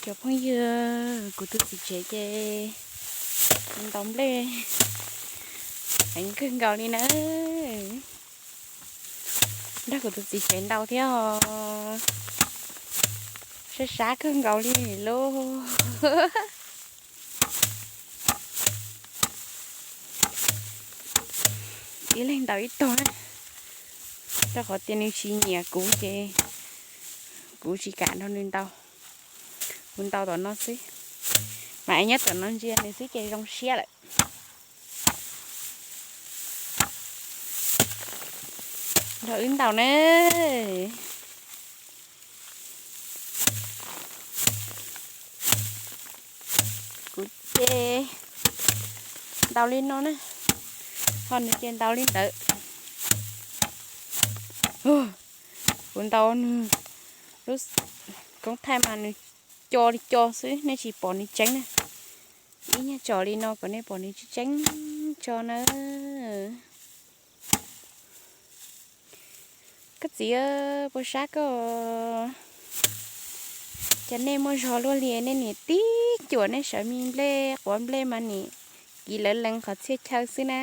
Cov phooj ywg, kuv tus txiv tsev ces ntaus nplej heev kawg nkaus li na. Nrog kuv tus txiv tsev ntaus thiab os. Sab sab kawg nkaus li lauj. Ib leeg ntaus ib tog na, rau qhov tias nws tsis nyiam kuv ces kuv tsis kam nrog nws ntaus. Kuv ntaus tom no xwb, mas es nyob tom no ntsia nws xwb ces zoo siab lawm. Nrog wb ntaus na. Kuv ces ntaus li no na, ho nws ces ntaus li ntawd. Kuv ntaus nws lub koob thaij mas nws co li co xwb, nej tsis pom nws tseeb na. Ib nyuag tsom li no kom nej pom nws tseeb tseeb tso na. Koj txiv, puas sab koj? Cas nej muaj zog luaj li, nej niam tib cuam nej sawv mi nplej quav nplej mas nim kiv lawv lees qhov txhia chaw xwb na.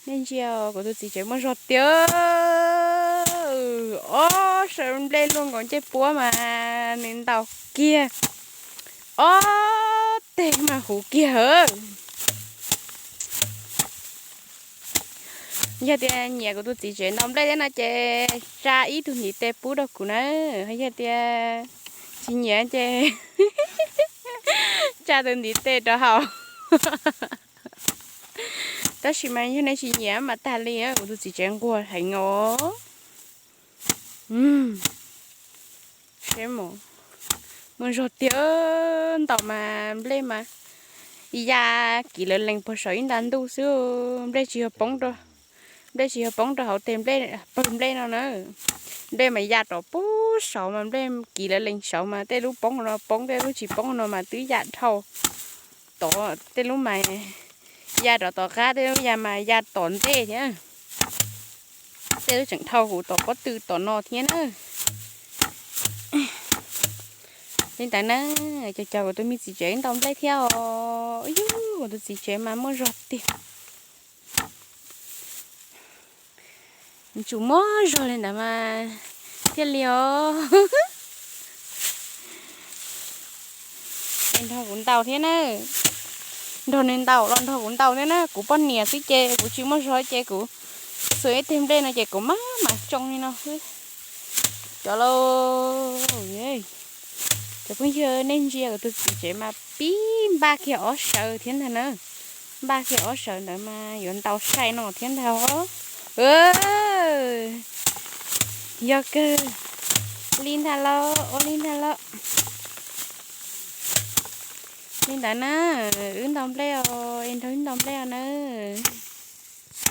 Nej ntsia, kuv tus txiv tsev muaj zog tiag, ob sawv nplej luaj nkaus ncej puab mas nws ntaus kiag, ob teg mas huv kiag hawv. Yog tias nyiam kuv tus txiv tsev ntaus nplej thiab no ces tsa ib tug ntiv tes pub rau kuv na. Yog tias tsis nyiam ces tsa tus ntiv tes rau hauv. Tab sis mas yog nej tsis nyiam mas tag li, kuv tus txiv tsev nquag heev os. Muaj zog tiag, ntaus mas nplej mas ya kiv lawv lees puag saum ib nta ntuj xwb. Nplej tsis yog poob rau, nplej tsis yog poob rau hauv teg nplej, pawg nplej no na. Nplej mas ya rov puag saud mas nplej kiv lawv lees saud mas tej lub poob no poob, tej lub tsis poob no mas twb ya dhau tod, tej lub mas ya rov tom qab, tej lub ya mas ya tom ntej thiab. Tej lub tseem dhau huv tom pob tw tom no thiab na. Li ntawd na, cov cov kuv tus me txiv tsev ntaus nplej thiab os. Yus, kuv tus txiv tsev mas muaj zog tiag. Tsum muaj zog li ntawd mas thiaj li os. Nrog kuv ntaus thiab na. Nrog nws ntaus los nrog kuv ntaus thiab na. Kuv poj niam xwb ces kuv tsis muaj zog ces kuv xuas ib teg nplej no ces kuv mam mam tsoo li no xwb. Cov lauj, cov phooj ywg, nej ntsia kuv tus txiv tsev mas pib npaj kiag ob sawv thiab ntag na. Npaj kiag ob sawv ntawd mas yuav ntaus sai no thiab ntag os. Yog kawg li ntag lauj, ua li ntag lauj. Li ntawd na, wb ntaus nplej os, es nrog wb ntaus nplej os na.